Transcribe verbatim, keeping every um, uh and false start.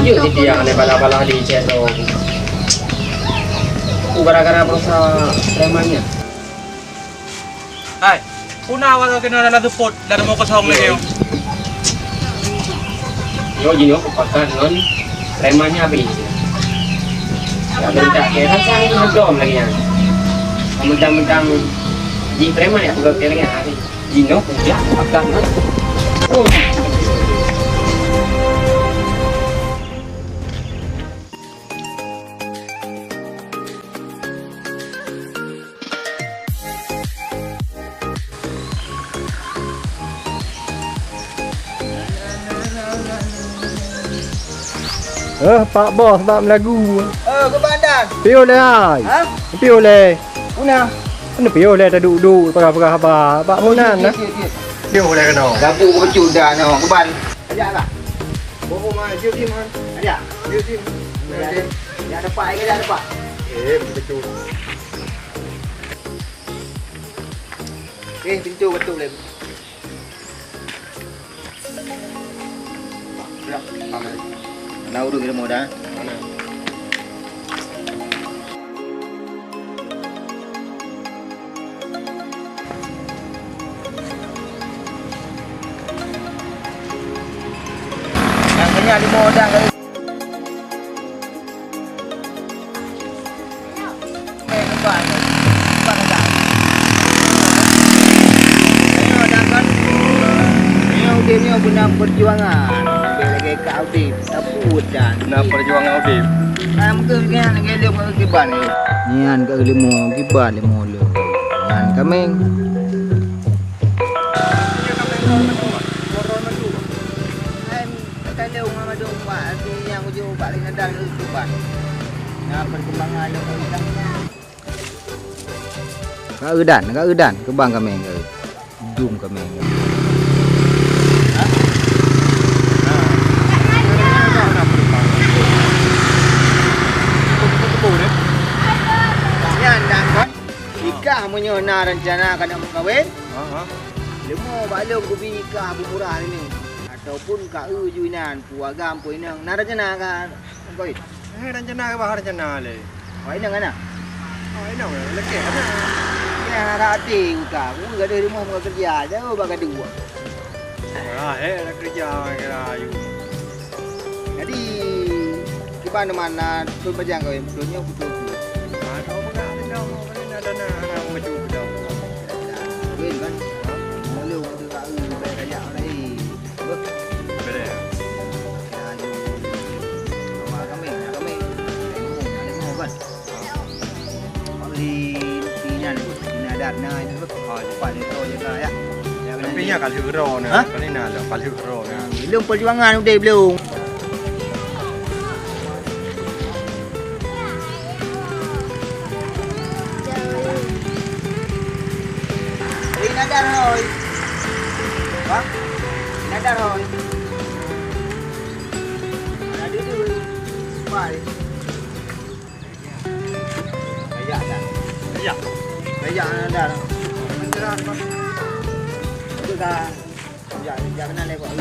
Yuk, jadi yang ada bala-bala di chat tu. Gara-gara bangsa preman nyan. Hai, peue na awak keunoe dalam seupôt, dalam rumoh kosong lagèe nyoe? Yo, jinoe kupakat ngon preman nyan, Abi. Ya, bentar, ya, kan saya ni belum lagi, ya. Mentang-mentang jih preman, ya, aku gak lagi, ya. Jinoe kupakat ngon. Oh. Eh, Pak Bos bak meulagu. Eh, keuban dan. Piôh lé hai. Ha? Piôh lé. Peue na? Peue piôh lé taduek-duek peugah-peugah haba. Bak meunan nah. Piôh lé keunoe. Gabuk beujeuet dah nyoe, keuban. Ajak lah. Bohong ah, jeuet dim han. Ajak. Jeuet dim. Ajak dapat, ajak dapat. Eh, betul. Eh, pintu betul lé. Ya, aman. Nah, urung ilmu dah. Mana? Yang punya lima orang kali. Udép nyoe guna perjuangan. Lagèe ka udép, tapeubuet dan. Guna perjuangan udép. Nah, mungkin nyan lagèe leuh kiban ni. Nyan ka leumo kiban leumo leuh. Nyan kaméng. Hai, ka leuh ngon madong bak hati nyang ujoe bak lé nadan leuh kiban. Nah, perkembangan leuh kiban. Ka eudan, ka eudan, keubang kaméng ka eu. Dum kaméng ka eu. Nyan dah kon. Ikah meunyoe na rencana keuneuk meukawen, leumo bak lôn kubi ikah beumurah lé nyoe. Ataupun ka eu ju inan, peue agam peue inong. Na rencana ka meukawen? Eh, rencana ka bah rencana lé. Wah, inong ana? Oh, inong lakèe ana. Ya, hana até utak. Ku gadôh rumoh meukeureuja, jauh bak gaduek. Ah, eh, ada kerja kira ayu. Jadi, kiban mana tu pajang kawin? Betul nyoe betul tu. Ah, kau pegang tendang, kau kena ada nak, nak maju pedang. Kawin kan? Malu tu tak ada banyak lain. Beh. Beda ya? Ya, ayu. Sama kami, kami. Ada mau kan? Di, di nyan, di nyan adat na itu. Oh, di depan itu je lah, ya. Ya, tapi nya kali ro na, kali na lah, kali ro na. Belum perjuangan udah belum. Di nadar hoi. Hah? Nadar hoi. Ada dulu. Bye. Kayak dah. Kayak. Kayak dah. Mencera. Itu dah. Ya, ya, kenal lewat.